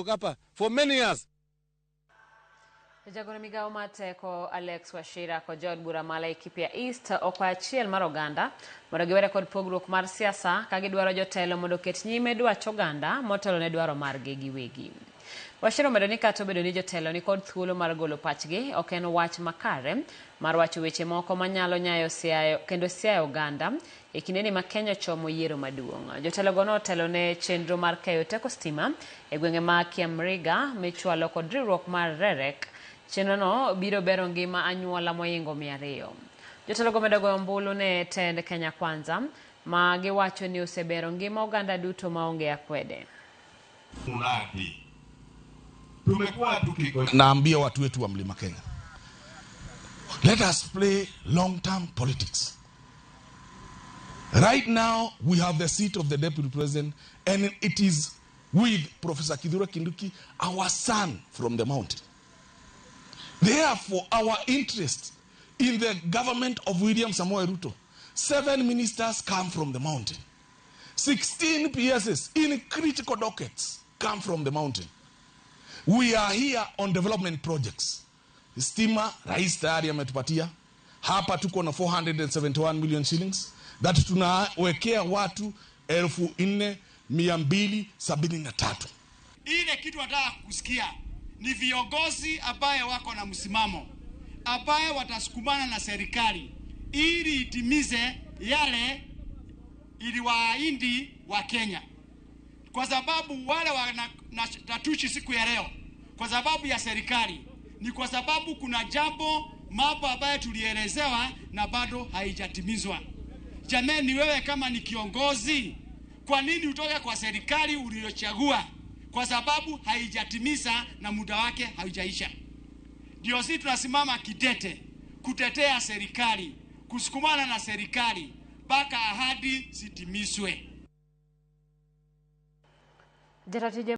Hapa for many years. Jagoro migawo mar teko Alex Wachira kod jaod bura ma Laikipia East okwayo achiel mar oganda mondo giwere kod pogruok mar siasa ka gidwaro jotelo mondo oket nyime dwach oganda motelo ne dwaro margi giwegi. Wachira omedo ni kata obedo ni jotelo ni kod thuolo mar golo pachgi, ok en wach makare mar wacho weche moko manyalo nyayo siayo kendo siayo oganda e kindeni ma Kenya ochomo yiero maduong'. Jotelogo notelo ne chenro mar keyo teko stima e gwenge ma Kiamriga michwalo kod riwruok mar REREC. Chenrono biro bero ngima anyuola mohingo 200. Jotelogo medo goyo ombulu ne tend Kenya Kwanza ma giwacho ni osebero ngima oganda duto maonge akwede. Mradi tumekuwa tukiko Naambia watu wetu wa Mlima Kenya, let us play long term politics. Right now we have the seat of the deputy president, and it is with Professor Kithure Kindiki, our son from the mountain. Therefore, our interest in the government of William Samoei Ruto, 7 ministers come from the mountain. 16 PSs in critical dockets come from the mountain. We are here on development projects. Stima, rais tayari ametupatia. Hapa tuko na 471 million shillings that tunawekea watu 4,273. Ile kitu nataka kusikia ni viongozi ambaye wako na msimamo, ambaye watasukumana na serikali ili itimize yale iliwaahidi wa Kenya, kwa sababu wale wana tatushi siku ya leo kwa sababu ya serikali ni kwa sababu kuna jambo mambo ambayo tulielezewa na bado haijatimizwa. Jameni, wewe kama ni kiongozi, kwa nini utoke kwa serikali uliyochagua? Kwa sababu haijatimiza na muda wake haujaisha. Ndio sisi tunasimama kidete kutetea serikali, kusukumana na serikali mpaka ahadi zitimizwe. Jaratije.